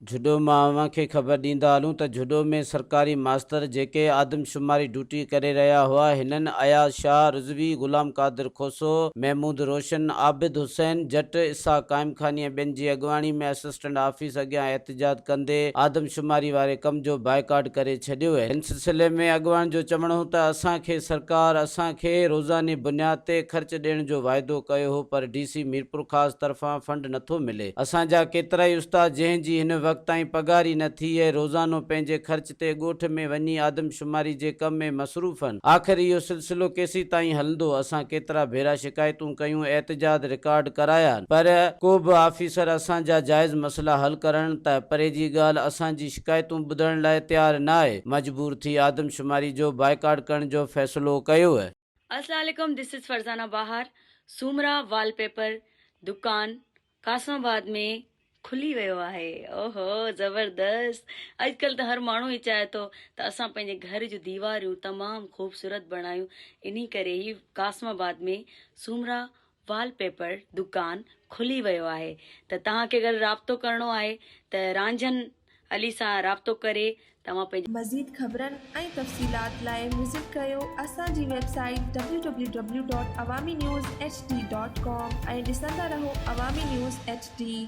جهڏو مان اوهان کي خبر ڏيندا هلون ته جهڏو ۾ سرڪاري ماستر جيڪي آدمشماري ڊيوٽي ڪري رهيا هئا هنن اياز شاهه رضوي، غلام قادر کوسو، محمود روشن، عابد حسين جٽ، اسحاق قائمخاني ۽ ٻين جي اڳواڻي ۾ اسسٽنٽ آفيس اڳيان احتجاج ڪندي آدمشماري واري ڪم جو بائيڪاٽ ڪري ڇڏيو. ان سلسلي ۾ اڳواڻن جو چوڻ هو ته اسان کي سرڪار اسان کي روزاني بنياد تي خرچ ڏيڻ جو واعدو ڪيو هو پر ڊي سي ميرپورخاص طرفان فنڊ نٿو ملي. اسان جا ڪيترائي استاد جنهن جي هن وقت تائين پگهار ئي نه ٿي اهي روزانو پنهنجي خرچ تي ڳوٺ ۾ وڃي آدمشماري جي ڪم ۾ مصروف هن. آخر اهو سلسلو ڪيسيتائين هلندو؟ اسان ڪيترا ڀيرا شڪايتون ڪيون، احتجاج رڪارڊ ڪرايا پر ڪو به آفيسر اسان جا جائز مسئلا حل ڪرڻ ته پري جي ڳالهه اسان جي شڪايتون ٻڌڻ لاء تيار نه آهي. مجبور ٿي آدمشماري جو بائيڪاٽ ڪرڻ جو فيصلو ڪيو. السلام عليڪم this is Farzana Bahar Soomra wallpaper دڪان قاسم آباد ۾ کلي ويو آهي اوهو زبردست اڄڪلهه ته هر ماڻهو ئي چاهي ٿو ته اسان پنهنجي گهر جون ديواريون تمام خوبصورت بڻايون انهي ڪري هي قاسم آباد ۾ سومرا وال پيپر دڪان کلي ويو آهي ته توهان کي اگر رابطو ڪرڻو آهي ته رانجهن علي سان رابطو ڪري توهان پنهنجي. مزيد خبرن ۽ تفصيلات لاء وزٽ ڪريو اسان جي website W W W dot Awami news H D dot com ۽ ڏسندا رهو عوامي نيوز ايڇ ڊي.